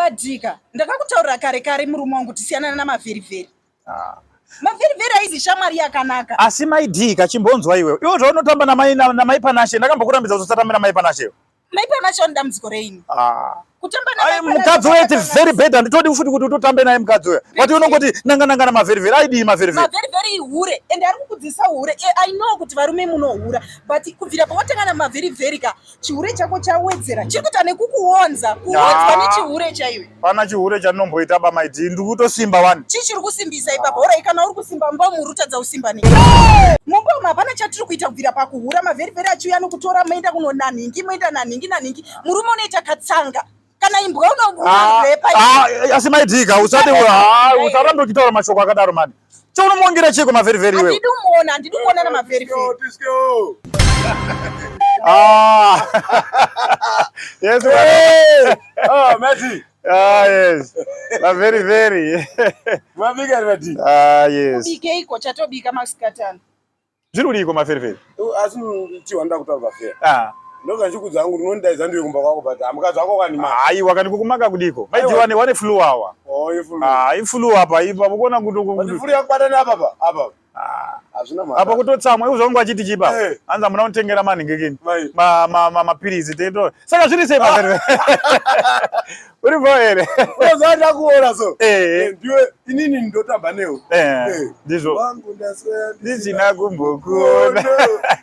Badika, ndakakutaurira kare kare murume wangu kuti siyana namavherivheri. Ah. Mavherivheri aizi shamwari yakanaka. Asi mai Dika chimbonzwa iwe. Iwe zvaunotamba namai namai Panashe ndakambokurambidza kuti usatambe namai Panashe. Mai Panashe vane dambudziko reini? Ah. Kutamba namai Mukadzi uyo it's very bad handitodi futi kuti utotambe naye mukadzi uyo. But unongoti nanga nanga namavherivheri aidii mavherivheri? Mavherivheri ihure and ari kukudzidzisa hure. Eh, I know kuti varume munohura but kubvira pawatanga namavherivheri ka chihure chako chawedzera chiri kuita nekukuonza kuonzwa nechihure chaiwe. Pana chihure chandinomboita ba mai Dee ndikutosimba wani. Chii chiri kusimbisa ipapo? Horai kana uri kusimba mumba umu uri kutadza kusimba nei? Mumba umu hapana chatiri kuita kubvira pakuhura mavherivheri achiuya nokutora moenda kunonanhingi moenda nanhingi nanhingi murume unoita katsanga kana imbwa unorepa. Ah, ah, asi mai Dee ka usati ah, usarambe uchitaura mashoko akadaro mani. Chaunomuongira chiko mavherivheri iwewe? Handidi kumuona, handidi kuona namavherivheri. Ah. Yes, hey. Oh, Matty. Ah, yes. Mavheri vheri. Mabika Matty. Ah, yes. Ubikeiko chatobika masikatano. Zviri kudiiko mavheri vheri? Asi chiwa ndoda kutaura fair. Ah. Ndoga ndichikudza hangu unondidaidza ndiwe kumba kwako but mukadzi wako kanima. Aiwa kani kukumaka kudiko. Maiti wane wane flu awa. Oh, iflu. Ah, iflu apa ipa kuona kuti kuti. Flu yakubata apa apa. Apa. Ah. Hazvina mhaka. Apa kutotsamwa iwe zvangu achiti chipa. Eh. Hanzi hamuna kunditengera manhingikini. Mai. Ma ma ma mapirizi teto. Saka zviri sei mavheri? Uri bho here? Unoziva ndakuona so. Eh. Eh, Ndiwe inini ndotamba newe. Eh. Eh. Ndizvo. Wangu ndaswera Ndisina kumbokuona.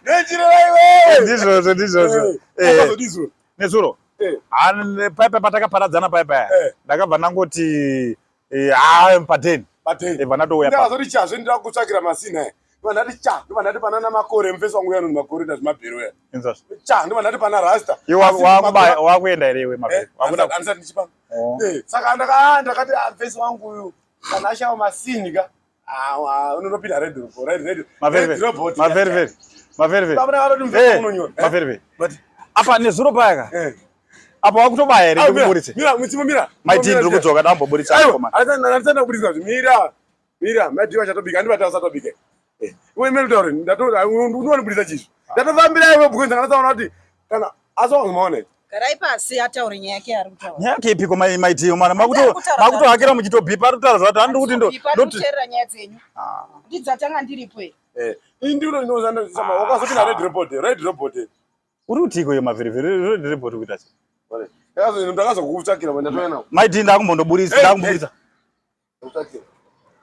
Ndechireva iwewe. Ndizvozvo ndizvozvo. Eh. Eh. Wakazodizvo. Nezuro. Eh. Ah, paipa patakaparadzana paipa. Eh. Ndakabva ndangoti eh ah padeni. Padeni. Eh vanatouya pa. Ndakazoti cha zve ndida kutsvakira masina aya. Ndobva ndati cha, ndobva ndati pana namakore mufesi wangu uya anonzi makore ndazvimabhero uya. Inzwa. Cha, ndobva ndati pana rasta. Iwe Asi wakuba wakuenda here iwe Eh, mavheri? Wakuda. handisati ndichipa. Oh. Eh, saka ndaka ah, ndakati ah, mufesi wangu uyu kana ashava masini ka. Ah, ah, unotopinda red robot, red red. Mavheri Red robot. Mavheri vheri. Mavheri vheri. Baba ndakatoti mufesi Eh, wangu unonyora. Eh, Mavheri vheri. But Apa nezuro paya ka. eh. Apa wakutobaya here Ah, mira, ndikuburitse. Mira, mutsimu mira. Maiti ndiri kudzoka ndamboburitsa Aiwa, komana. handisati ndakuburitsa zvi. Mira. Mira, madiwa achatobika, handibati asatobika. Eh, iwe mimi nditaure, ndato unondiburitsa chizvi. Ndatofambira iwe bhuku ndakatsaona kuti kana asomaona. Garai pasi ataure nyaya yake yaari kutaura. Nyaya yake ipiko mai maiti mwana makuto Ari kutaura makutohakira muchitobhipa ari kutaura zvati handi kuti ndo Handizobhipa, ndoti ndikuteerera nyaya dzenyu. Ndidzatanga ndiripo here? Eh, indiro ndinozanda sama wakazopinda red robot, red robot. uri kutiiko iyo mavheri vheri red robot kuita sei? Ndakazo ndakazokutsvakira ndatoya nawo. Maiti ndakumbondoburitsa Hey, ndakumboburitsa. Kutsvakira.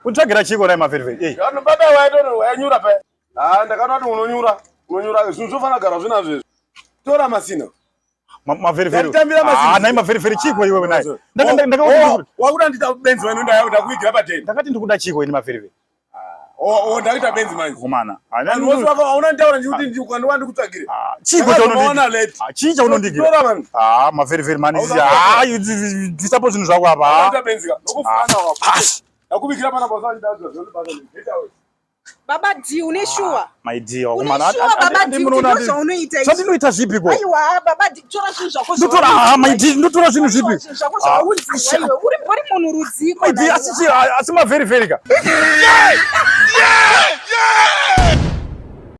Kutsvagira chiko nai mavheri vheri. Eh. Kana baba waitono wanyura pa. Ah, ndakana kuti unonyura, unonyura zvinhu zvofanira kugara zvinazvo izvi. Tora masina. Mavheri vheri. Ndatambira masina. Ah, nai mavheri vheri chiko iwewe nai. Oh, Ndaka ndaka oh, wakuda ndita benzi wenu ndakuigira padeni. ndakati ndikuda chiko ini mavheri vheri. Oh, oh, ndakuita benzi manje. Komana. Vanhu vose vaka hauna nditaura ndichikuti ndikandiwa ndikutsvagire. Ah, chiko Ndakazomaona chaunondigira. late. Ah, chii chaunondigira? Tora vanhu. Ah, mavheri vheri mani. Hausa- Ah, bvisapo zvinhu zvako apa. Ah. Ndakuita benzi ka. Ndokufana wako. Ah. Ndakubikira pana basa ndadza zvino basa ndita wewe. Baba D une shuwa. My dear, Une komana. shuwa baba D kuti ndozvaunoita izvi. Zvandinoita zvipi ko? Aiwa baba D tora zvinhu zvako Ndotora ah, my dear, ndotora zvinhu zvipi? Zvinhu zvako zvaudziwa iwe. Uri mbori munhu rudziko. My dear, asi chi- asi mavheri vheri ka. Yeah! Yeah!